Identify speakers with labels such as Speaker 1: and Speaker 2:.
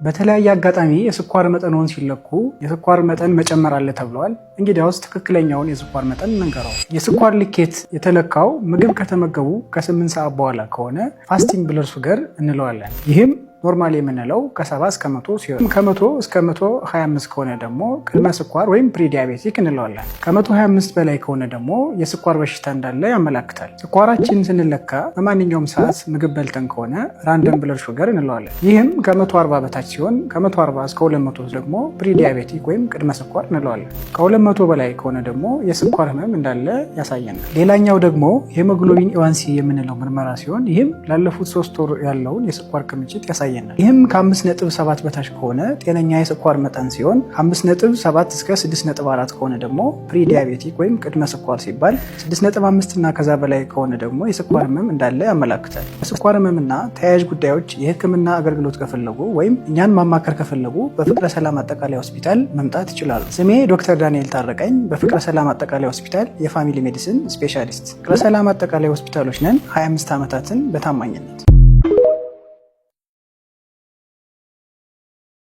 Speaker 1: በተለያየ አጋጣሚ የስኳር መጠንዎን ሲለኩ የስኳር መጠን መጨመር አለ ተብለዋል። እንግዲያውስ ትክክለኛውን የስኳር መጠን እንንገረው። የስኳር ልኬት የተለካው ምግብ ከተመገቡ ከ8 ሰዓት በኋላ ከሆነ fasting blood sugar እንለዋለን። ይህም normal የምንለው ከ70 እስከ 100 ሲሆን ከ100 እስከ 125 ከሆነ ደግሞ ቅድመ ስኳር ወይም prediabetic እንለዋለን። ከ125 በላይ ከሆነ ደግሞ የስኳር በሽታ እንዳለ ያመላክታል። ስኳራችን ስንለካ በማንኛውም ሰዓት ምግብ በልተን ከሆነ random blood sugar እንለዋለን። ይህም ከ140 በታች ሲሆን ከ140 እስከ 200 ደግሞ prediabetic ወይም ቅድመ ስኳር እንለዋለን። ከ200 በላይ ከሆነ ደግሞ የስኳር ህመም እንዳለ ያሳየናል። ሌላኛው ደግሞ hemoglobin A1C የምንለው ምርመራ ሲሆን ይህም ላለፉት 3 ወር ያለውን የስኳር ክምችት ያሳየናል። ይህም ከ5.7 በታች ከሆነ ጤነኛ የስኳር መጠን ሲሆን ከ5.7 እስከ 6.4 ከሆነ ደግሞ prediabetic ወይም ቅድመ ስኳር ሲባል 6.5 እና ከዛ በላይ ከሆነ ደግሞ የስኳር ህመም እንዳለ ያመላክታል። የስኳር ህመምና ተያያዥ ጉዳዮች የህክምና አገልግሎት ከፈለጉ ወይም እኛን ማማከር ከፈለጉ በፍቅረ ሰላም አጠቃላይ ሆስፒታል መምጣት ይችላሉ። ስሜ ዶክተር ዳንኤል ታረቀኝ፣ በፍቅረ ሰላም አጠቃላይ ሆስፒታል የ family medicine specialist። ፍቅረ ሰላም አጠቃላይ ሆስፒታሎች ነን፣ 25 ዓመታትን በታማኝነት።